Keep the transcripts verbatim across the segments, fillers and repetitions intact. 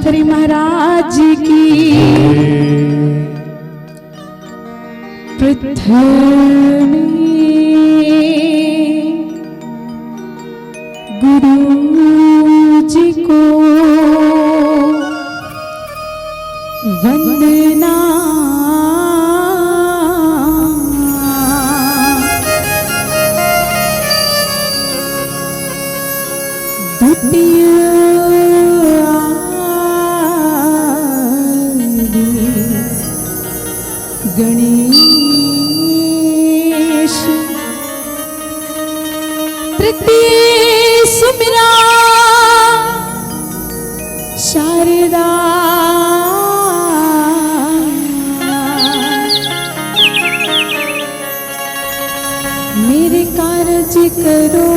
श्री महाराज की। पृथ्वी गुरु जी को वंदना। द्वितीय आदि गणेश। तृतीय सुमिरा शारदा। मेरे कारज करो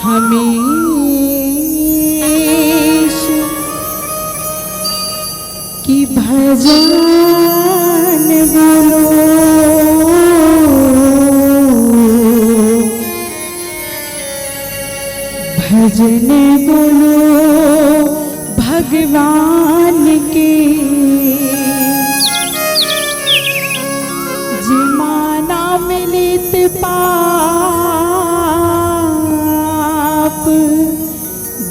हमेश। कि भजन बोलो, भजन बोलो भगवान के। जिमा नाम लेत पाप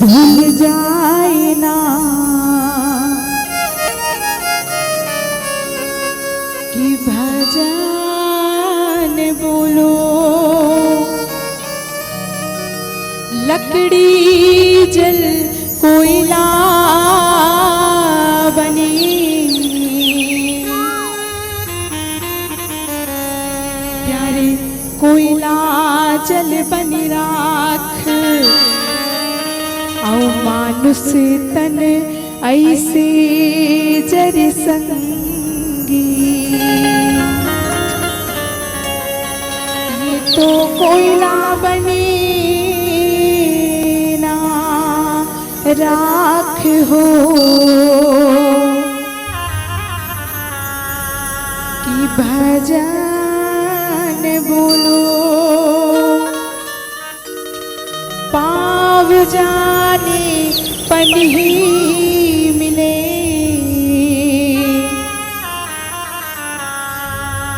धुल जाए ना। कि भजन बोलो, लकड़ी जल कोयला बनी। प्यारे कोयला जल बनी राख, अउ मानुष तन ऐसे जर संगी। ये तो कोयला बने ना राख हो। कि भजन बोलो, पाव जाने पनही मिले।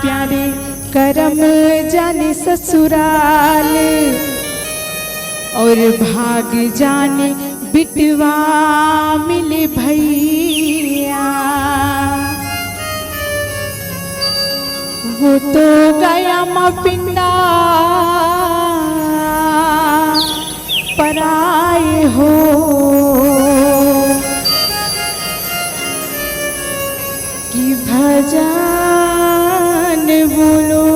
प्यारे करम जाने ससुराल, अउ भाग जाने बिटवा मिले भैया। वो तो गया माँ पिंडा पराए हो। कि भजन बोलो,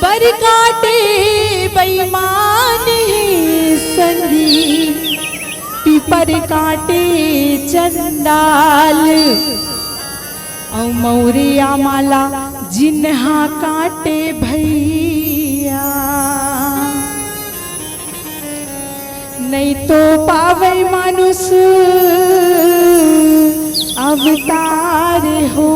बर काटे बेईमान ही संगी, पीपर काटे चंडाल, अउ मौरिया माला जिन्हा काटे भैया। नहीं तो पावे मानुष अवतार हो।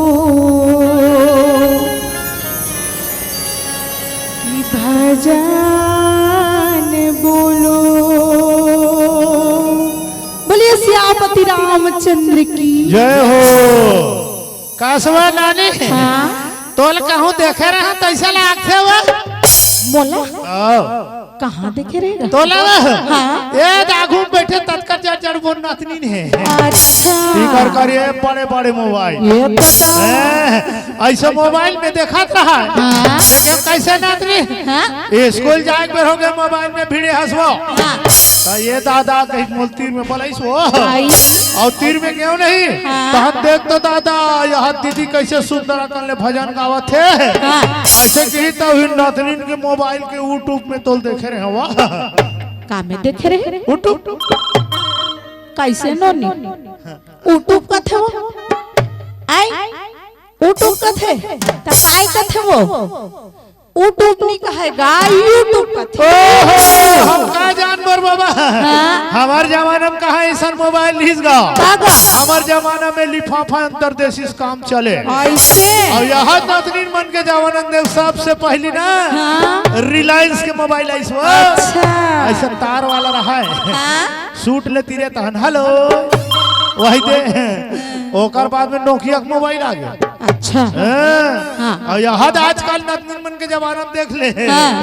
कि भजन बोलो। बोलिए सियापति रामचंद्र की। जय हो। कासवा नानी, हाँ? तोल कहूँ देखे रहा तैसे लागथे वो। मोला? आओ। कहाँ देखे रहेगा? तोला वो? हाँ। ए, आगू में बैठे ततकर जड़ जड़ बोन नतनी ने। अच्छा। इकर करिए बड़े बड़े मोबाइल। ये तो हैं, ऐसे मोबाइल में देखात रहा है। हाँ। देखे कैसे नतनी? हाँ। ए, स्कूल जाए के बेर हो गए, मोबाइल में भिड़े हंसवो। हाँ। तो ये दादा कहीं मोल तीर में बोलाइस वो। आई। अउ तीर में गयो नहीं। हाँ। तहन देख तो दादा, यहाँ दीदी कैसे सुंदर अकन ले भजन गावत हे। हाँ। ऐसे कही तो ही नतनीन के मोबाइल के YouTube में तोल देखे रहे हवा। का में देखे रहे? YouTube। कैसे नोनी? YouTube कथे वो? आई? YouTube कथे? त काय कथे वो? YouTube नहीं कहेगा, YouTube कथे। ओहो, हम का जान बर बाबा। हाँ। हमार जमाना में कहाँ ऐसा मोबाइल लिस गा? का गा? हमार जमाना में लिफाफा अंतरदेशी काम चले। ऐसे? अउ यहाँ नतनीन मन के जमाना में देख, सबसे पहली ना, हाँ। Reliance के मोबाइल आइस वो। अच्छा। ऐसे तार वाला रहा है। हाँ। सूट लेती रे तहन, "हेलो।" वही दे। ओकर बाद में नोकिया के मोबाइल आ गया। अच्छा। हाँ। हाँ। और यहाँ तो आजकल नतनीन मन के जमाना में देख ले। हाँ।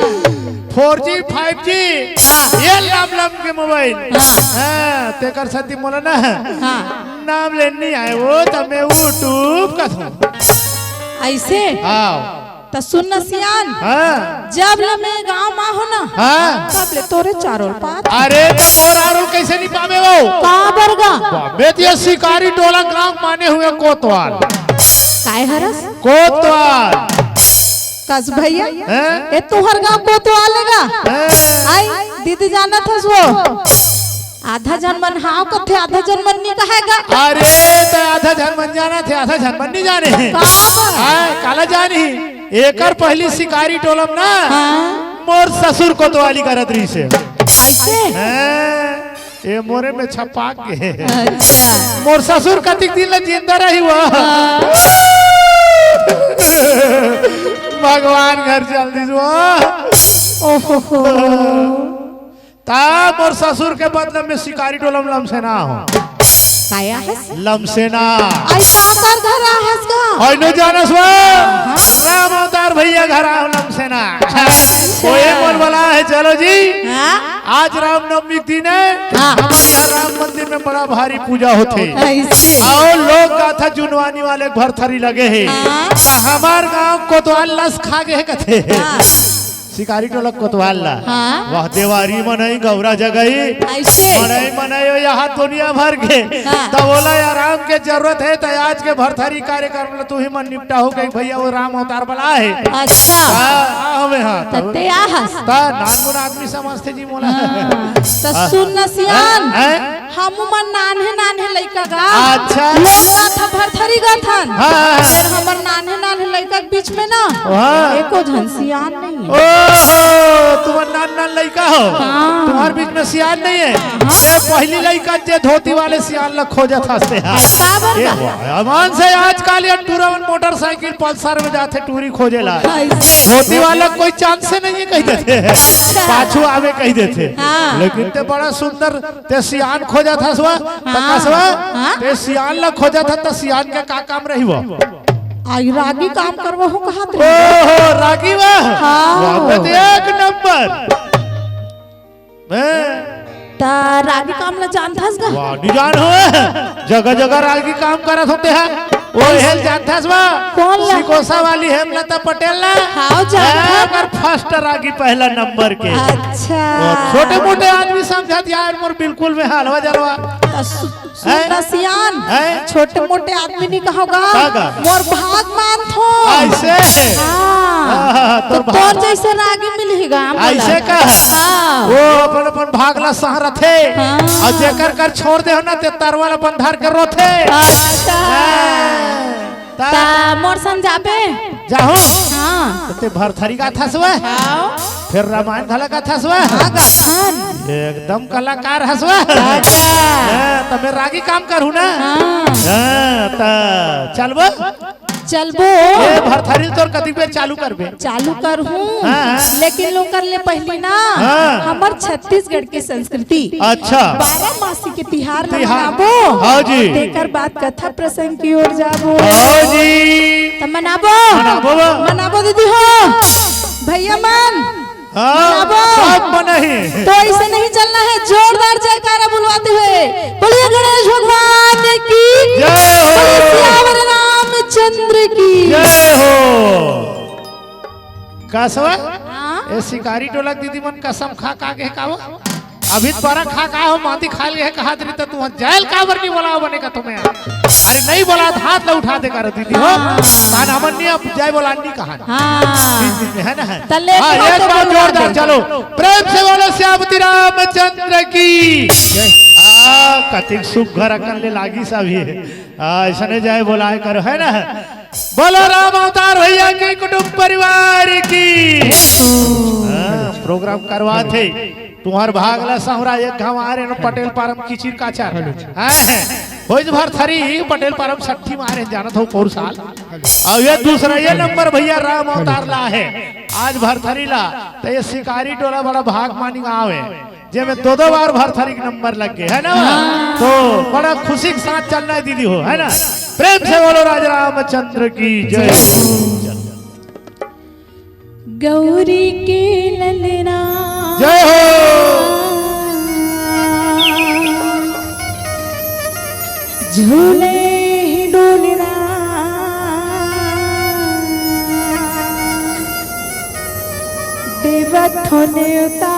फोर जी, फाइव जी, हाँ। ये लम लम के मोबाइल। हाँ। हाँ, तेकर साथी मोला ना हाँ। नाम लेनी आए वो, तो मैं YouTube का था। ऐसे? हाँ। त सुन न सियान, हाँ। जब ले मैं गाँव मा हो ना, हाँ। तब ले तोरे चारों पात। अरे, त मोर आरो कैसे नहीं पावे वो? का बरगा? बे, त ये शिकारी टोला गाँव माने हुए कोतवाल। काय हरस? कोतवाल। कस भैया, हैं? ए तुहर गाँव कोतवाल लेगा? हैं? आई, दीदी जानत हस वो। आधा झन मन हाँ कथे, आधा झन मन नहीं कहेगा। अरे, त आधा झन मन जानथे, आधा झन मन नहीं जाने। का? हाँ, काला जानी। एकर पहली शिकारी टोलम ना, हाँ। मोर ससुर कोतवाली करत रही से। ऐसे? हैं, ये मोरे में छपा के। अच्छा। मोर ससुर कतिक दिन ले जिंदा रही हुआ। हाँ। भगवान घर चल दीस हुआ। ओहो। ता मोर ससुर के बदला में शिकारी टोलम लमसेना हो। काया हस? लमसेना। ऐसा कर घर आहस का? और नो जानस वो? हाँ। राम अवतार भैया घर आओ लमसेना। अच्छा। वो ये मोर वाला है, चलो जी। हाँ। आज रामनवमी के दिन है। हाँ। हमारे यहाँ राम मंदिर में बड़ा भारी पूजा होथे। ऐसे। और लोग गाथा जुनवानी वाले के भरथरी लगे है। हाँ। तो हमार गाँव कोतवाल लस खा गए कथे। हाँ। शिकारी टोला कोतवाल ला। हाँ। वह देवारी मनई गौरा जगई। ऐसे। मनई मनई ओ यहाँ दुनिया भर के। हाँ। तब बोला यार राम के जरूरत है, तो आज के भरथरी कार्यक्रम ला तू ही मन निपटा हो गई भैया, वो राम अवतार बला है। अच्छा। हाँ, हाँ, हमें हाँ। त ते आहस। ता नानमुन आदमी समझते जी मोला। हाँ। त सुन न सियान। हैं? हमू मन नान्हे नान्हे लइका गा। अच्छा। लोग गाथा भरथरी गाथन। हाँ, हाँ, हाँ। फिर हमर नान्हे नान्हे लइका के बीच में ना, हाँ। एको झन सियान नहीं है। ओहो, तुम्हार नान नान लइका हो। हाँ। तुम्हार बीच में सियान नहीं है। हाँ। ये पहली लइका जे धोती वाले सियान ला खोजत हंसते हैं। का बर ये का? वाह, अमान से आजकल ये टूरवन मोटरसाइकिल पल्सर में जाथे टूरी खोजे ला। ऐसे। धोती वाला कोई चांस से नहीं है कह देथे। अच्छा। पाछू आवे कह देथे। हाँ। लेकिन ते बड़ा सुंदर ते सियान खोजत हस वा, त हाँ, कसवा? हाँ। ते सियान ला खोजत हस, त सियान के का काम रही वो? आई रागी काम करवा हो कहात रही। ओहो, रागी वा? हाँ। वाह, बे, ते एक नंबर। हैं? त रागी काम ला जानत हस गा? वाह, नहीं जान हो। जगह जगह रागी काम करत होते हैं। वो हेल जानत हस वा? कौन ला? सिकोसा वाली हेमलता पटेल ला। हाँ, जानत हाँ, हस। ओकर फर्स्ट रागी पहला नंबर के। अच्छा। और छोटे मोटे आदमी समझत यार, मोर बिल्कुल में हलवा जलवा। त सु-, हैं? सुन न सियान, हैं? छोटे मोटे आदमी नहीं कहोगा। का का? मोर भाग मानथो। ऐसे? हाँ। हाँ, हाँ, हाँ, तो तोर भाग। तोर जैसे रागी मिलही गा, मोला। ऐसे का? हाँ। वो अपन, अपन भाग ला सहरथे। हाँ। और जेकर कर छोड़ दे हो ना, ते तरवा ला अपन धर के रोथे। अच्छा। हाँ। ता ता मोर संग जाबे? जाहूं? हाँ। त ते भरथरी गाथस वा? हाँ। फिर रामायण घला गाथस वा? हाँ, गाथन। एकदम कलाकार हस वा। अच्छा। हाँ, त मैं रागी काम करहूं ना? हाँ। हाँ, त चलबो? चलबो। ए भरथरी तोर कतिक बेर चालू करबे? चालू करहूं, हाँ, हाँ। लेकिन ओकर ले पहली ना, हाँ। हमर छत्तीसगढ़ के संस्कृति। अच्छा। बारह मासी के तिहार ल तिहार। मनाबो। हाँ जी। तेकर बाद कथा प्रसंग की ओर जाबो। हाँ जी। त मनाबो। मनाबो बा। मनाबो दीदी हो। भैया मन। हाँ, मनाबो। सब मनही। तो ऐसे नहीं चलना है, जोरदार जयकारा बुलवाते हुए। बोलिए गणेश भगवान की। जय हो। बोलिए सियावर रामचंद्र की। जय हो। कसवा? हाँ? ए शिकारी टोला के दीदी मन कसम खा का गे का वो? अभी तोरा खा का हो, माटी खा ले है, कहा तेरी तो तू जेल काबर नहीं बोला बने का तुम्हें यार? अरे नहीं बोला, हाथ ला उठा दे करो दीदी हो। हाँ। तान हमन नहीं अब जय बोला नहीं कहा। हाँ। बीच बीच में है ना है। तले हाँ, तो एक बार बोला जोरदार दे। चलो। प्रेम से बोलो श्यामती रामचंद्र की। आ, कतिक सुघर अकन ले लागी सभी। आ, ऐसने जय बोलाए करो, है ना? बोलो राम अवतार भैया की कुटुंब परिवार की। हाँ, प्रोग्राम करवात हे। तुम्हार भाग ला सहरा एक घाव आ रहे न पटेल पारम किचिर काचर। हाँ, होइस भरथरी पटेल पारम सट्ठी मारे जानत हो पौर साल। अब ये दूसरा ये नंबर भैया राम अवतार ला है। आज भरथरी ला तो ये शिकारी टोला बड़ा भाग मानी गाँव है। जेमे दो दो बार भरथरी के नंबर लग गए, है ना? हाँ। तो बड़ा खुशी के साथ चलना है दीदी हो, है ना? प्रेम से बोलो राजा रामचंद्र की जय। गौरी के ललना जय हो। झूले ही डोलना देवत होने उताज।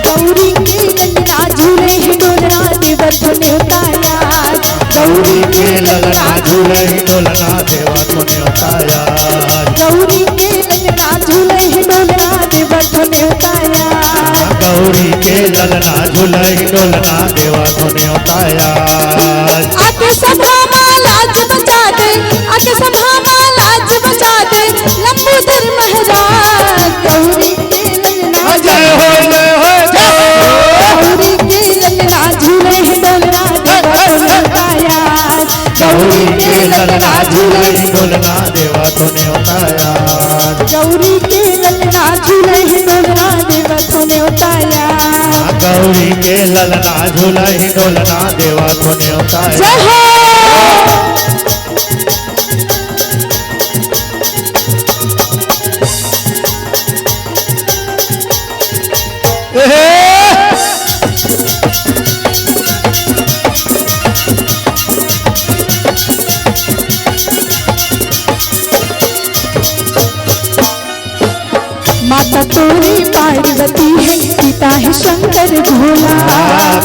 गौरी के ललना झूले ही डोलना देवत होने उताज। गौरी के ललना झूले ही डोलना देवत होने उताज। गौरी के ललना झूले ही डोलना देवत होने उताज। गौरी के ललना झूले ही डोलना देवत होने उताज। आके सभा मा लाज बचा दे, आके सभा मा लाज बचा दे, लंबोदर महाराज। गौरी के ललना जय हो, जय हो, जय हो। गौरी के ललना झूले ही डोलना देवत होने उताज। गौरी के ललना झूले ही डोलना देवत होने उताज। गौरी के ललना झूले ही डोलना देवत होने उताज। गौरी के ललना झूले ही डोलना देवत होने उताज। जय हो। माता तोरी पार्वती है, पिता है शंकर भोला।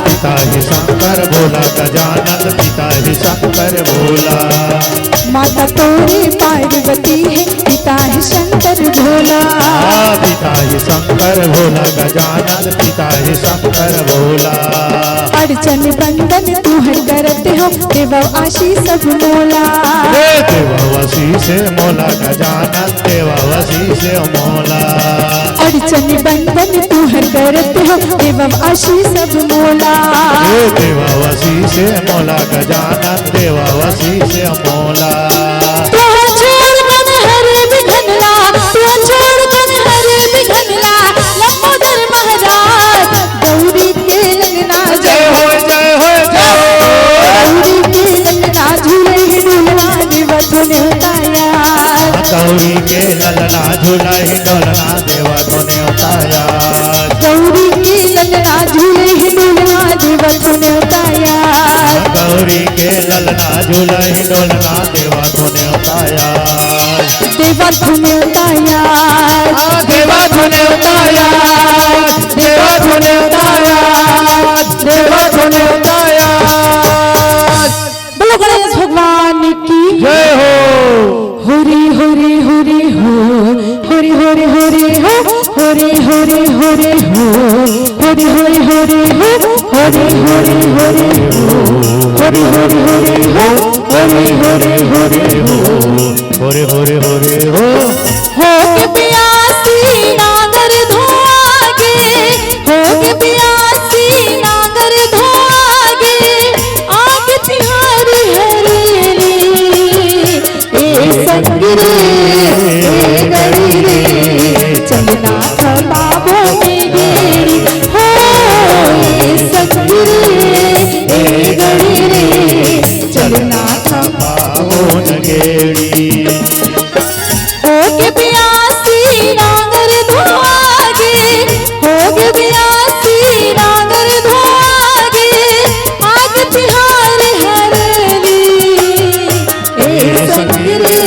पिता है शंकर भोला, गजानन पिता है शंकर भोला। माता तोरी पार्वती है, पिता है शंकर भोला। पिता है शंकर भोला, गजानन पिता है शंकर भोला। अड़चन बंधन तुहर करत हो, देवव आशीष सब मोला। हे देवव आशीष मोला, गजानन देवव आशीष मोला। अड़चन बंधन तुहर करत हो, देवव आशीष सब मोला। हे देवव आशीष मोला, गजानन देवव आशीष मोला। तुहर छोड़ मन हरे बिघनला, तुहर छोड़ मन हरे बिघनला, लंबोदर महाराज। गौरी के ललना जय हो, जय हो, जय हो। गौरी के ललना झूले ही डोलना देवत होने उताज। गौरी के ललना झूले ही डोलना देवत होने उताज। गौरी के ललना झूले ही डोलना देवत होने उताज। गौरी के ललना झूले ही डोलना देवत होने उताज। देवत होने उताज। आ, देवत होने उताज। देवत होने उताज। देवत होने उताज। बोलो गणेश भगवान की। जय हो। हरि हरि हरि हो, हरि हरि हरि हो, हरि हरि हरि हो, हरि हरि हरि हो, हरि हरि हरि हो, हरि हरि हरि हो, हरि हरि हरि हो। हरे हरे हरे हो। होके प्यासी नागर धोआगे, होके प्यासी नागर धोआगे, आग तिहारी हरेली। ए संगी रे, ए गड़ी रे, चलना थमाबो में गेड़ी। हो, ए संगी रे, ए गड़ी रे, चलना थमाबो न गेड़ी। होके प्यासी नागर धोआगे, होके प्यासी नागर धोआगे, आग तिहार हरेली। ए संगी रे,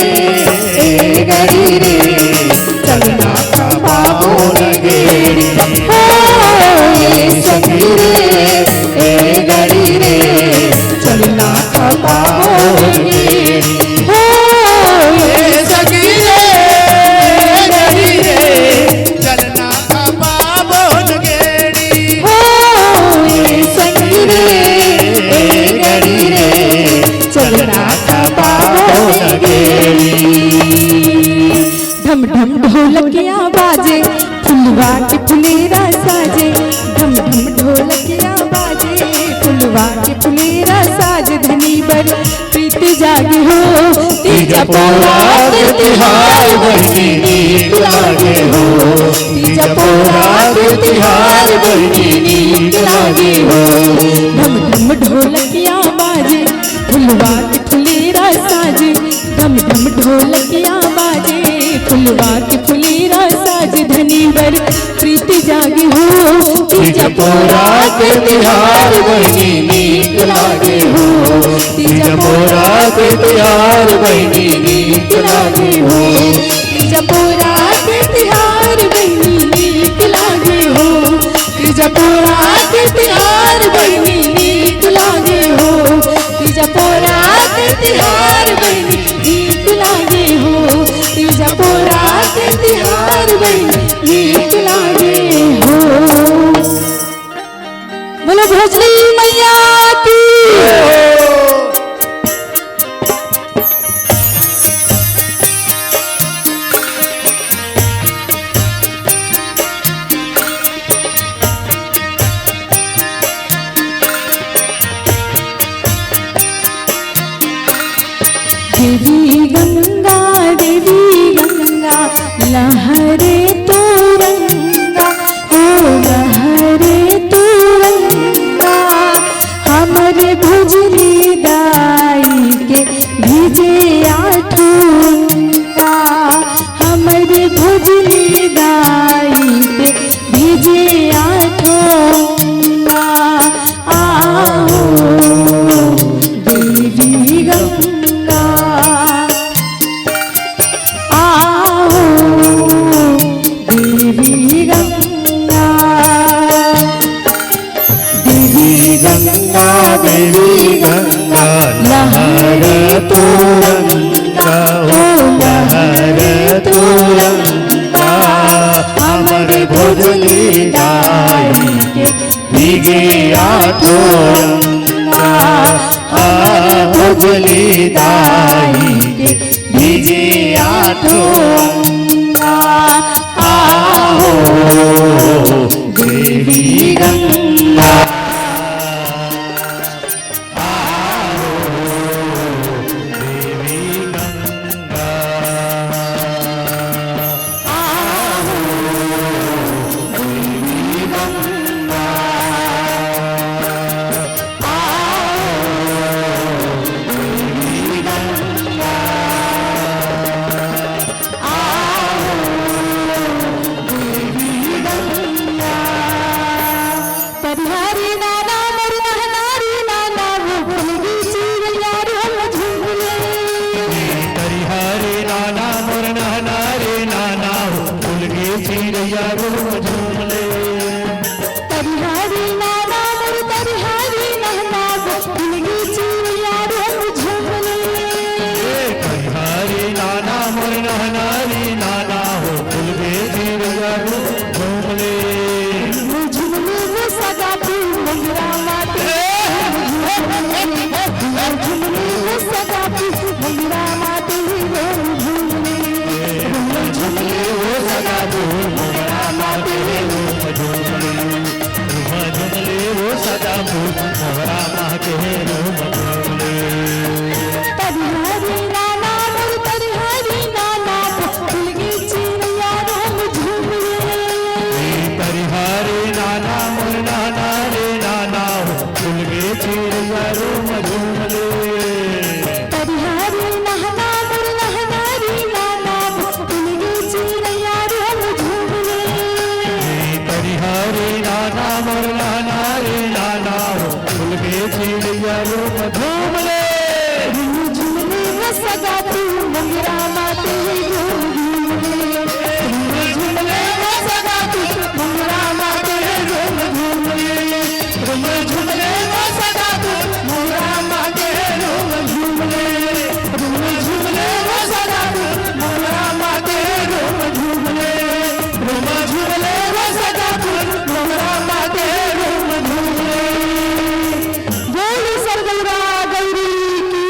ए गड़ी रे, चलना थमाबो न गेड़ी। हो, ए संगी रे, ए गड़ी रे, चलना थमाबो न गेड़ी। हो, ढम ढोलकिया बाजे, फुलवा के फुलेरा साजे। ढम ढम ढोलकिया बाजे, फुलवा के फुलेरा साजे। धनी बर प्रीत जागे हो, तीजा पोरा के तिहार बहिनी नीक लागे हो। तीजा पोरा के तिहार बहिनी नीक लागे हो। ढम ढम ढोलकिया बाजे, फुलवा के फुलेरा साजे। ढम ढम ढोलकिया बाजे, फुलवा के फुलेरा साजे। धनी बर प्रीत जागे हो, तीजा पोरा के तिहार बहिनी नीक लागे हो। तीजा पोरा के तिहार बहिनी नीक लागे हो। तीजा पोरा के तिहार बहिनी नीक लागे हो। तीजा पोरा के तिहार बहिनी नीक लागे हो। तीजा पोरा के तिहार बहिनी नीक लागे हो। तीजा पोरा के तिहार बहिनी नीक लागे हो। बोलो भोजली मैया की। देवी गंगा, देवी गंगा, लहरे तिरंगा, ओ लहरे तिरंगा, हमर भोजली दाई के भीजे आठों अंगा, हमर भोजली दाई के भीजे आठों अंगा। आहो देवी गंगा, आहो देवी गंगा। देवी गंगा, देवी गंगा, लहर तिरंगा, ओ लहर तिरंगा, हमर भोजली दाई के भीगे आठों अंगा, आ भोजली दाई के भीगे आठों अंगा। आहो देवी गंगा, आहो देवी गंगा। परिहारी नाना मोर नहनारी नाना, वो फुलगी चिरैया रे हम झूम ले। परिहारी नाना मोर नहनारी नाना, वो फुलगी चिरैया रे हम झूम ले। परिहारी नाना मोर परिहारी नाना, वो फुलगी चिरैया रे हम झूम ले। परिहारी नाना मोर नहनारी नाना, वो फुलगी चिरैया रे झूम ले। झुमले वो सदा फूल मोंगरा माते। झुमले वो सदा फूल मोंगरा माते, रोम झुमले। झुमले वो सदा फूल मोंगरा माते, रोम झुमले। झुमले वो सदा फूल मोंगरा माते, रोम झुमले। परिहारी नाना मोर परिहारी नाना, फुलगी चिरैया रोम झूम ले। परिहारी नाना मोर नहनारी नाना, फुलगी चिरैया रोम झूम ले। परिहारी नाना मोर नहनारी नाना, फुलगी चिरैया रोम झूम ले। परिहारी नाना मोर नहनारी नाना, फुलगी चिरैया रोम झूम ले। झुमले वो सदा फूल मोंगरा माते, रोम झूम ले। झुमले वो सदा फूल मोंगरा माते, रोम झूम ले। झुमले वो सदा फूल मोंगरा माते, रोम झूम ले। झुमले वो सदा फूल मोंगरा माते, रोम झूम ले। झुमले वो सदा फूल मोंगरा माते, रोम झूम ले। बोल सरगौरा गौरी की।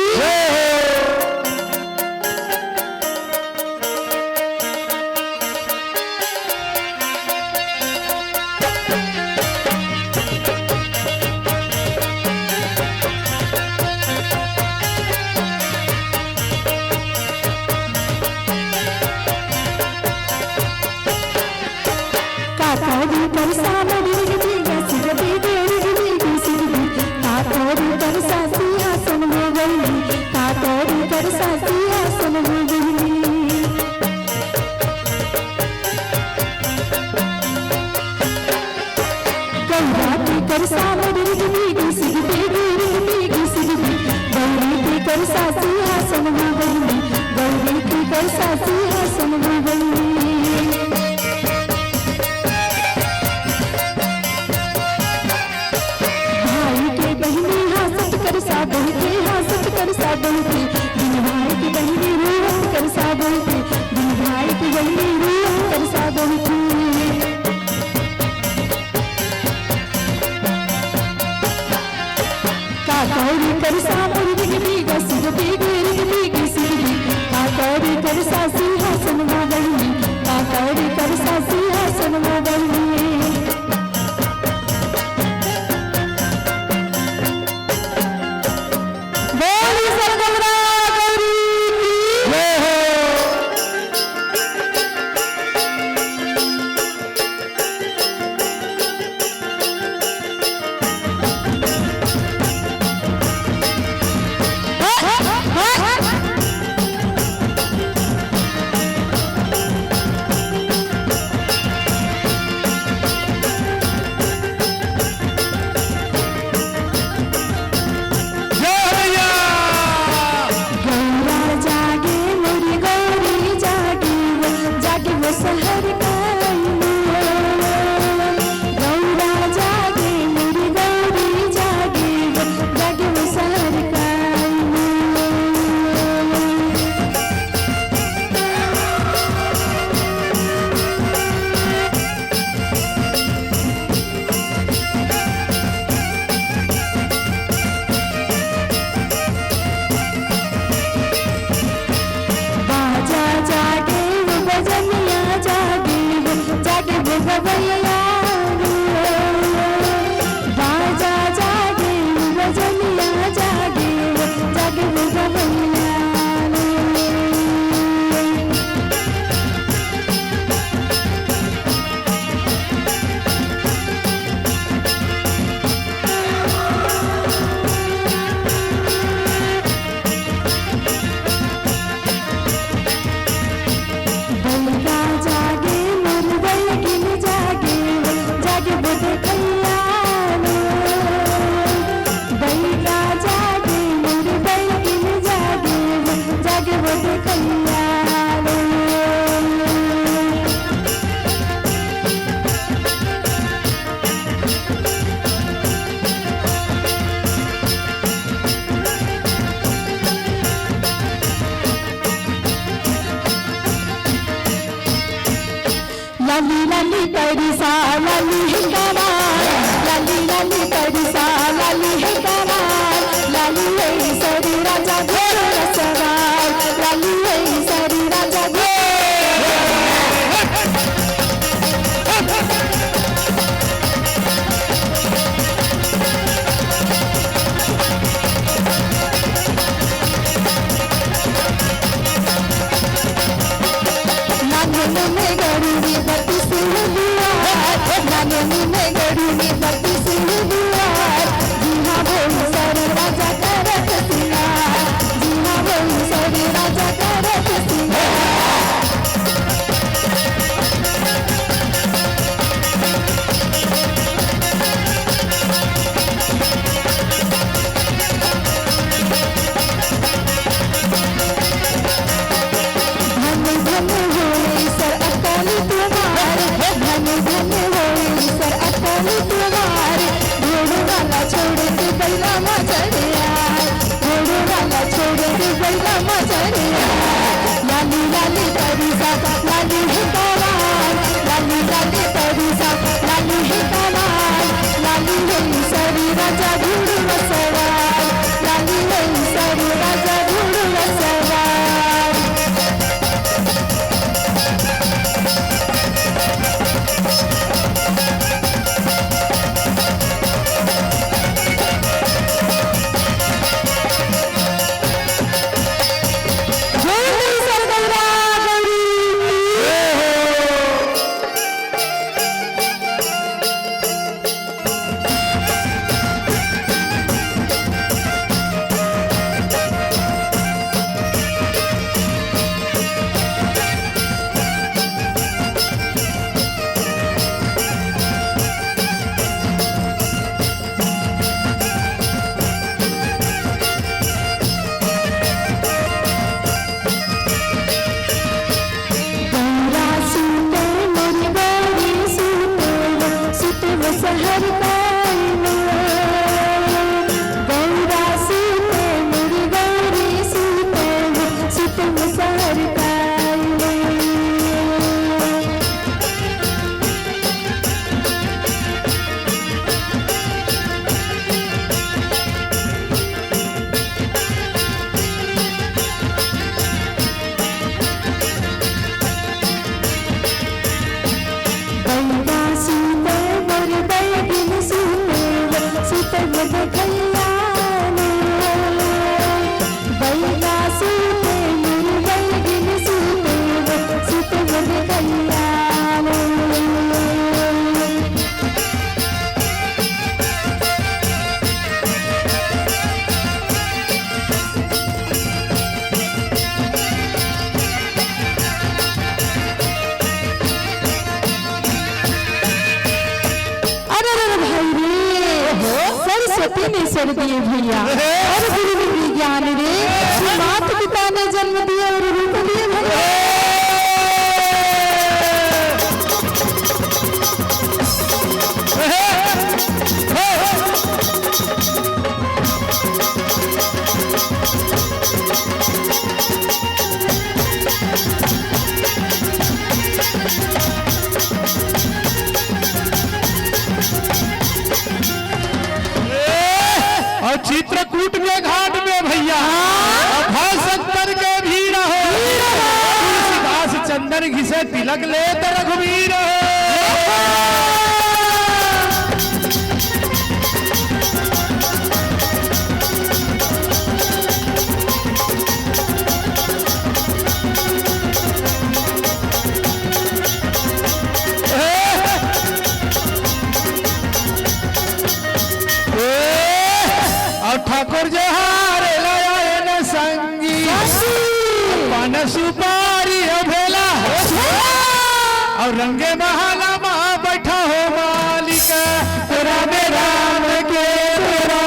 गवैया रे, बाजा जागे, रजनिया जागे, जागे वो गवैया रे। बइगा जागे मोर बइगिन जागे, जागे वो देखैया रे। बइगा जागे मोर बइगिन जागे, जागे वो देखैया रे। लाली लाली परिसा लाली है कमाल, लाली लाली परिसा लाली है कमाल, लाली है सरी राजा घोड़ सवार, लाली है सरी राजा घोड़। नाने मुने गरुड़ी बत्तीस दुआर, नाने मुने गरुड़ी बत्तीस दुआर। जी हाँ बोल सर राजा करत सिंगार, जी हाँ बोल सर राजा करत सिंगार। धन धन होई सर अकाली तुम्हार, धन धन होई सर अकाली तुम्हार। घोड़ वाला छोड़ के बैला मा चढ़े आए, घोड़ वाला छोड़ के बैला मा चढ़े आए। लाली लाली परिसा लाली है कमाल, लाली लाली परिसा लाली है कमाल, लाली है सरी राजा घुड़ सवार, लाली है सरी राजा घुड़ सवार। गौरा सूते मोर गौरी सूते, सूते वो सहर काई में। गौरा सूते मोर गौरी सूते, सूते वो सहर काई में। बैगा सूते मोर बैगिन सूते, सूते मोर कल्याण। बैगा सूते मोर बैगिन सूते, सूते मोर कल्याण। अरे, अरे, अरे, भाई रे, ओहो। सरस्वती ने सर दिए भैया, ओहो। और गुरु ने दी ज्ञान रे, ओहो। मात पिता ने जन्म दिए और रूप दिए भैया। ओहो। और चित्रकूट के घाट में भैया, हाँ। अथाह शंकर के भीड़ हो। भीड़ हो। तुलसीदास चंदन घिसे तिलक लेत रघुवीर हो। अउ ठाकुर जोहार लाए न संगी, पान सुपारी अउ भेला, अउ रंगे महला मा बैठा हो मालिक, राम राम के तोरा।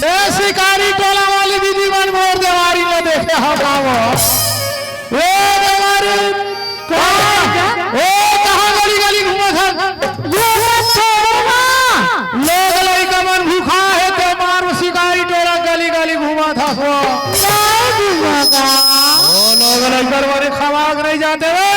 ए शिकारी टोला वाली दीदी मन, मोर देवारी ला देखे हो का वो? ए देवारी, कहाँ? ए, कहाँ गली गली घूमत हस? घूमत थोड़े ना। लोग लइका मन भूखा हे, ते मार शिकारी टोला गली गली घूमत हस वो। नहीं घूमगा। ओ लोग लइका मन खवा के नहीं जाते वे।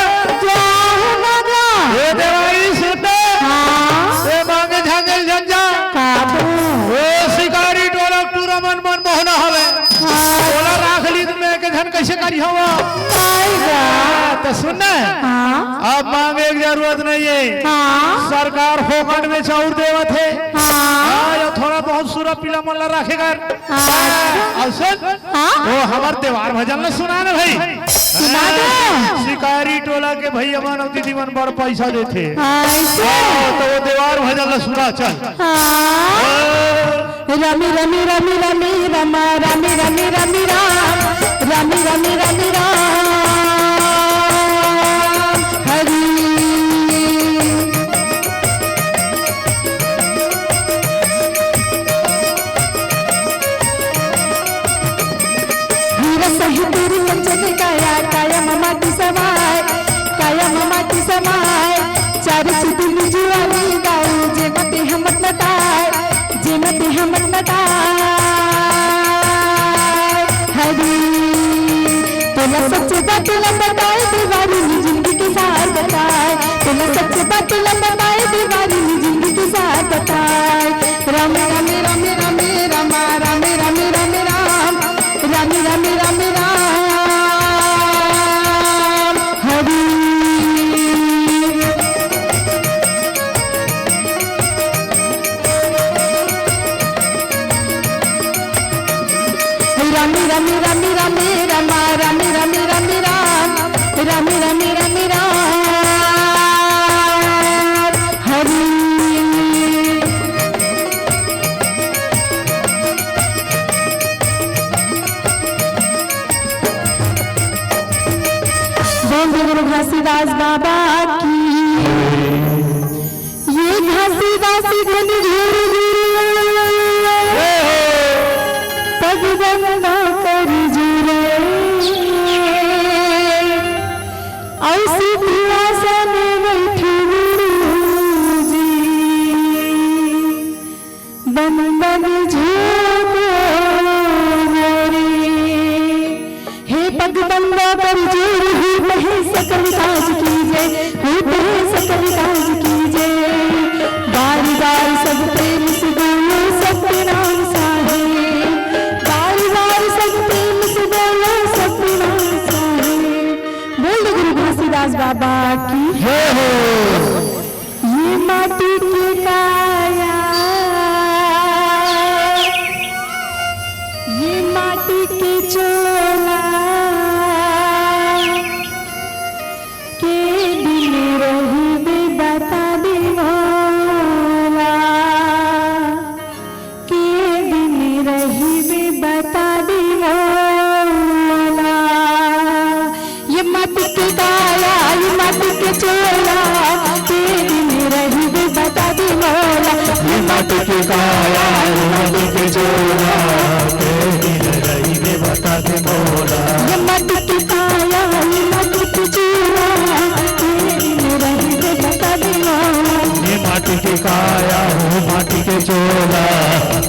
जाहूँ मगा। ए देवारी सुन। हाँ। ए मांगे झांगे झंझा। काबू। ओ शिकारी टोला टूरा मन मन मोहना हवे। हाँ। ओला राख ली त मैं के झन कइसे करिहंव? आएगा। हाँ, त सुन न। हाँ। अब मांगे के जरूरत नहीं हे। हाँ। सरकार फोकट में चाउर देवत हे। हाँ। हाँ, या थोड़ा बहुत सूरा पीला मन ला राखे कर। हाँ। अउ सुन। हाँ। ओ हमर देवार भजन ला सुना न भाई। सुना दे। शिकारी टोला के भइया मन अउ दीदी मन बड़ पैसा देथे। हाँ, अइसे। हाँ, त ओ देवार भजन ला सुना चल। हाँ। हाँ। Rummy rummy rummy rummy Rama rummy rummy rummy Ram rummy rummy rummy Ram हरी। हीरा सहित रूप चंद काया, काया मा माटी समाय, काया मा माटी समाय। चार छुटी जुआनी गाऊ, जे मते हमत नटाय, जे मते हमत नटाय। हरी, तोला सच बात ला बताय, देवारी नी जिंदगी के सार बताय। तोला सच बात ला बताय, देवारी नी जिंदगी के सार बताय। राम राम राम राम राम राम राम राम राम राम राम राम राम हरी। राम राम राम राम राम राम राम राम राम राम हरी। बोल दे गुरु घासीदास बाबा की। ये घासीदास घन घोर गुरु, पग बंदा कर जुरे। अउ सिंहासन में बैठे गुरु जी। बंदन झोंको मोरे। हे पग बंदा कर जोर, हो कहे सकल काज कीजे, हो कहे सकल काज कीजे। बारी बारी सब प्रेम के काया, माटी के चोला, के दिन रहिबे बता दे मोला। ये माटी के काया, ये माटी के चोला, के दिन रहिबे बता दे मोला। ये माटी के काया, हो माटी के चोला,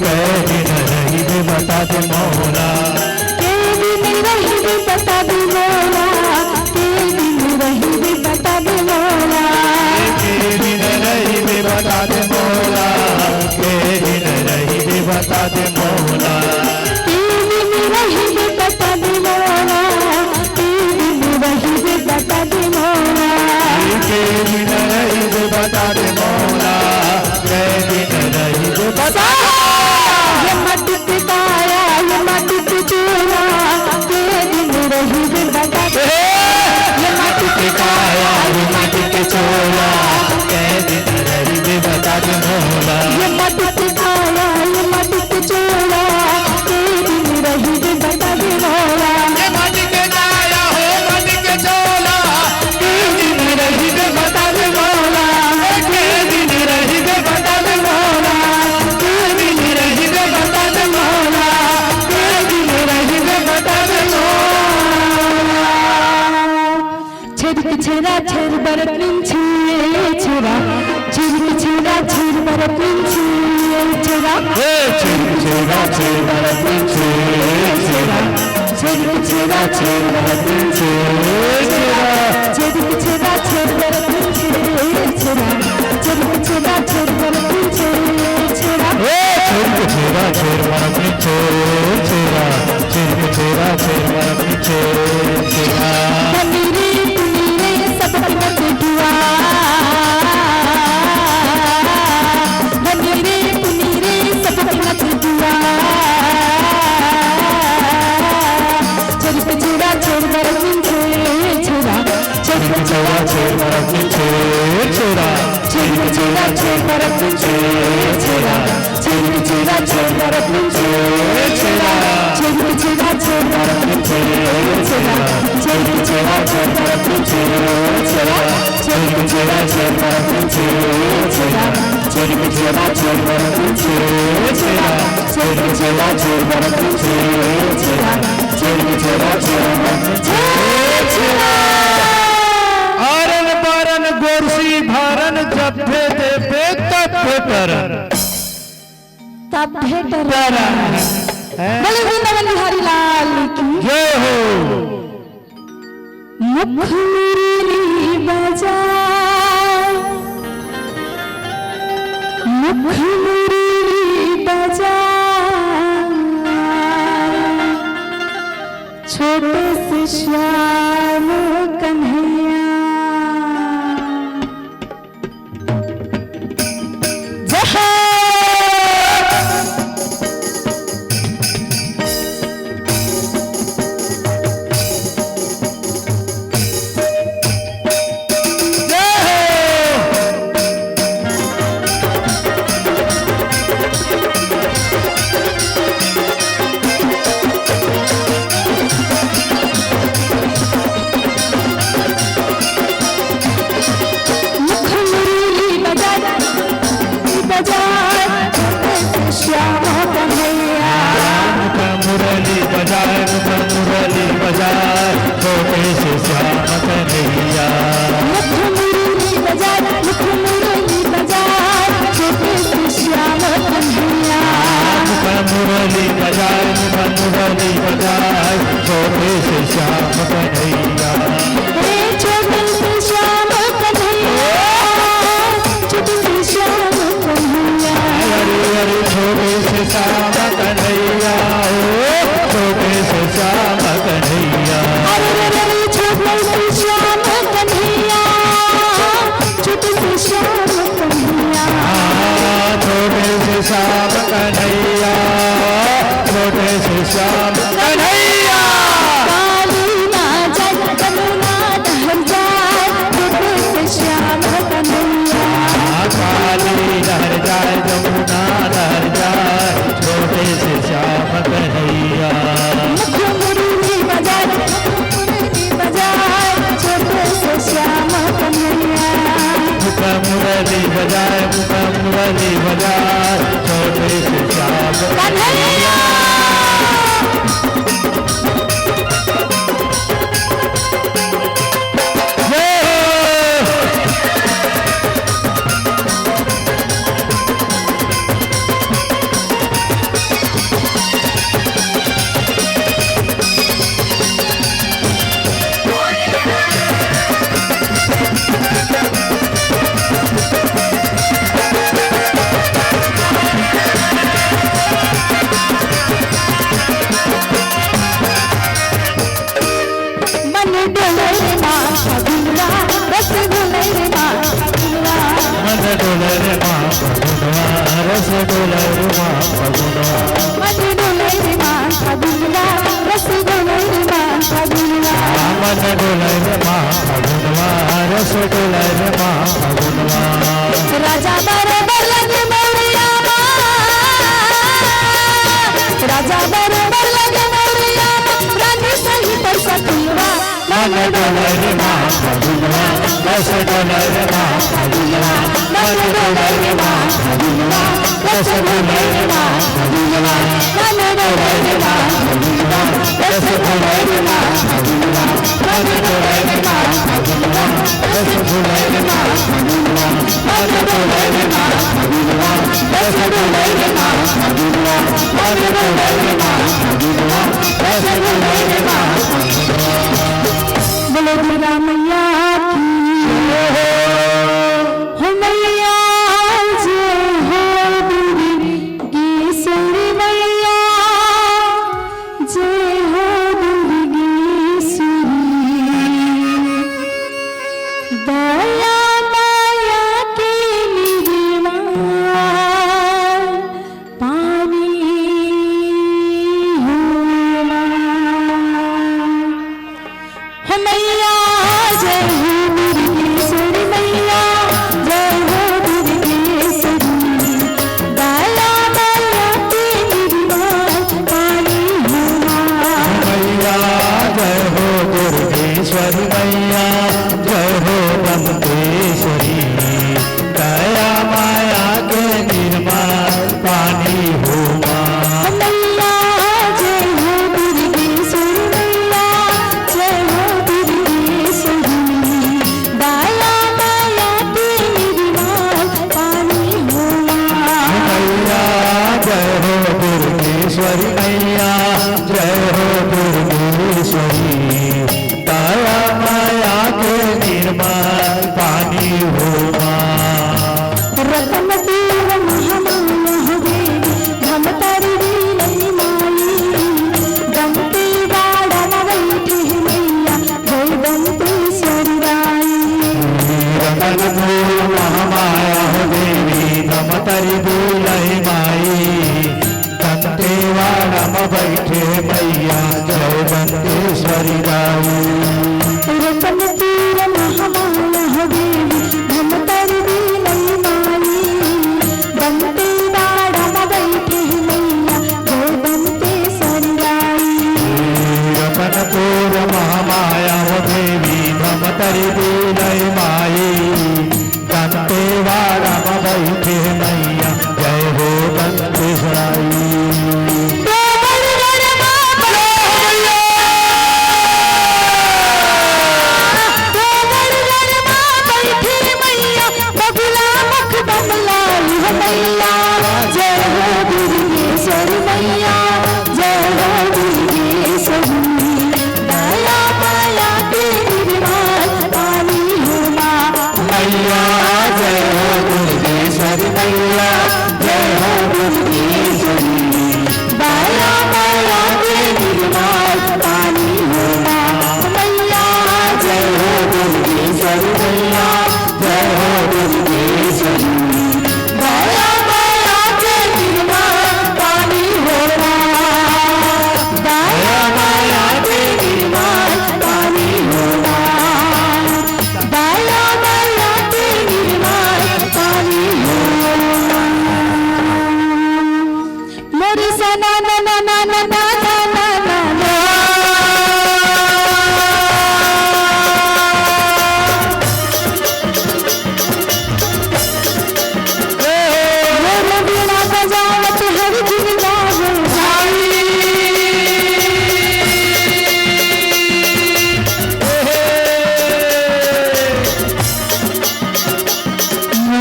के दिन रहिबे बता दे मोला। के दिन रहिबे बता दे मोला, के दिन रहिबे बता दे मोला। के दिन रहिबे बता दे मोला, के दिन रहिबे बता दे मोला। के दिन रहिबे बता दे मोला, के दिन रहिबे बता दे मोला। के दिन रहिबे बता दे मोला, के दिन रहिबे बता दे मोला। ये माटी के काया, ये माटी के चोला, के दिन रहिबे बता दे। ये माटी के काया, ये माटी के चोला, के दिन रहिबे बता दे मोला। ये माटी के काया, ये माटी के चोला, के दिन रहिबे बता दे मोला। ये माटी के काया, हो माटी के चोला, के दिन रहिबे बता दे मोला। के दिन रहिबे बता दे मोला, के दिन रहिबे बता दे मोला, के दिन रहिबे बता दे मोला। छेरक छेरा छेर बरत निंछे छेरा, छेरक छेरा छेर बरत निंछे छेरा। ए, छेरक छेरा छेर बरत निंछे छेरा, छेरक छेरा छेर बरत निंछे छेरा। छेरक छेरा छेर बरत निंछे छेरा, छेरक छेरा छेर बरत निंछे छेरा। ए, छेरक छेरा छेर बरत निंछे छेरा, छेरक छेरा छेर बरत निंछे छेरा। धनी रे, पुनी रे, सब बिनत दुआ। धनी रे, पुनी रे, सब बिनत दुआ। छेरक छेरा छेर बरत निंछे छेरा, छेरक छेरा छेर बरत निंछे छेरा, छेरक छेरा छेर बरत निंछे छेरा। छेरक छेरा छेर बरत निंछे छेरा, छेरक छेरा छेर बरत निंछे छेरा, छेरक छेरा छेर बरत निंछे छेरा, छेरक छेरा छेर बरत निंछे छेरा, छेरक छेरा छेर बरत निंछे छेरा, छेरक छेरा छेर बरत निंछे छेरा, छेरक छेरा छेर बरत निंछे छेरा। आरन बारन गोरसी भारन जब भेदे बे तब भेटरन। तब भेटरन। हैं? बोले वृंदावन बिहारी लाल की। जय हो। मुख मुरली बजा, मुख मुरली बजा, छोटे से श्याम कन्हैया। जय हो। मुख मुरली बजाए, बजाए, श्याम कन्हैया। मुख मुरली बजाए, मुख मुरली बजाए, छोटे से श्याम कन्हैया। मुख मुरली बजाए, मुख मुरली बजाए, छोटे से श्याम कन्हैया। मुख मुरली बजाए, मुख मुरली बजाए, छोटे से श्याम कन्हैया। रे छोटे से श्याम कन्हैया, छोटे से श्याम कन्हैया। अरे, अरे, छोटे से श्याम कन्हैया, ओ, छोटे से श्याम कन्हैया। अरे, अरे, अरे, छोटे से श्याम कन्हैया, छोटे से श्याम कन्हैया। हाँ, छोटे से श्याम कन्हैया, छोटे से श्याम कन्हैया। काली ना जाए, जमुना नहर जाए, छोटे से श्याम कन्हैया। हाँ, काली नहर जाए, जमुना नहर जाए, छोटे से श्याम कन्हैया। मुख मुरली बजाए, मुख मुरली बजाए, छोटे से श्याम कन्हैया। मुख मुरली बजाए, मुरली बजाए, छोटे से श्याम कन्हैया। जय हो। मन डोले रे माँ फगुनवा, रस डोले रे माँ फगुनवा। मन डोले रे माँ फगुनवा, रस डोले रे माँ फगुनवा। मन डोले रे माँ फगुनवा, रस डोले रे माँ फगुनवा। मन डोले रे माँ फगुनवा, रस डोले रे माँ फगुनवा। राजा बरोबर लगे मौरिया माँ, राजा बरोबर लगे मौरिया माँ, रानी सही पर सतुलवा। मन डोले रे माँ फगुनवा, रस डोले रे माँ फगुनवा। मन डोले रे माँ फगुनवा, रस डोले रे माँ फगुनवा। मन डोले रे माँ फगुनवा, रस डोले रे माँ फगुनवा। मन डोले रे माँ फगुनवा, रस डोले रे माँ फगुनवा। मन डोले रे माँ फगुनवा, रस डोले रे माँ फगुनवा। मन डोले रे माँ फगुनवा, रस डोले रे माँ फगुनवा। बोलो दुर्गा मैया की। हो मैया जय हो दुर्गेश्वरी मैया, जय हो दुर्गेश्वरी। दया माया के निर्माण पानी हुआ। हो मैया जय हो दुर्गेश्वरी मैया, जय हो दुर्गेश्वरी। दया माया के निर्माण पानी हुआ। मैया जय हो दुर्गेश्वरी मैया, जय हो दंतेश्वरी। दया माया के निर्मल पानी हो माँ। मैया जय हो दुर्गेश्वरी मैया, जय हो दुर्गेश्वरी। दया माया के निर्मल पानी हो माँ। मैया जय हो दुर्गेश्वरी मैया, जय हो दुर्गेश्वरी। दया माया के निर्मल पानी हो माँ। रतनपुर महामाया हो देवी, धमतरी बिलई माई। दंतेवाड़ा म बइठे हे मैया, जय दंतेश्वरी दाई। रतनपुर महामाया हो देवी, धमतरी बिलई माई। दंतेवाड़ा म बइठे मैया, जय दंतेश्वरी दाई। रतनपुर महामाया हो देवी, धमतरी बिलई माई। दंतेवाड़ा म बइठे मैया, जय दंतेश्वरी दाई। रतनपुर महामाया हो देवी, धमतरी बिलई माई। दंतेवाड़ा म बइठे मैया, जय हो दंतेश्वरी।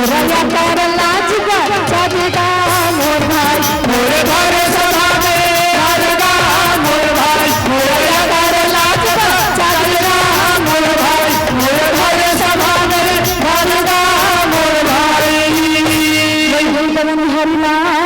रया कर लाज बचा दे गा मोर भाई, मोर भर सभा में भर गा मोर भाई, रया कर लाज बचा दे गा मोर भाई, मोर भर सभा में भर गा मोर भाई। जय जय पवन हरि लाल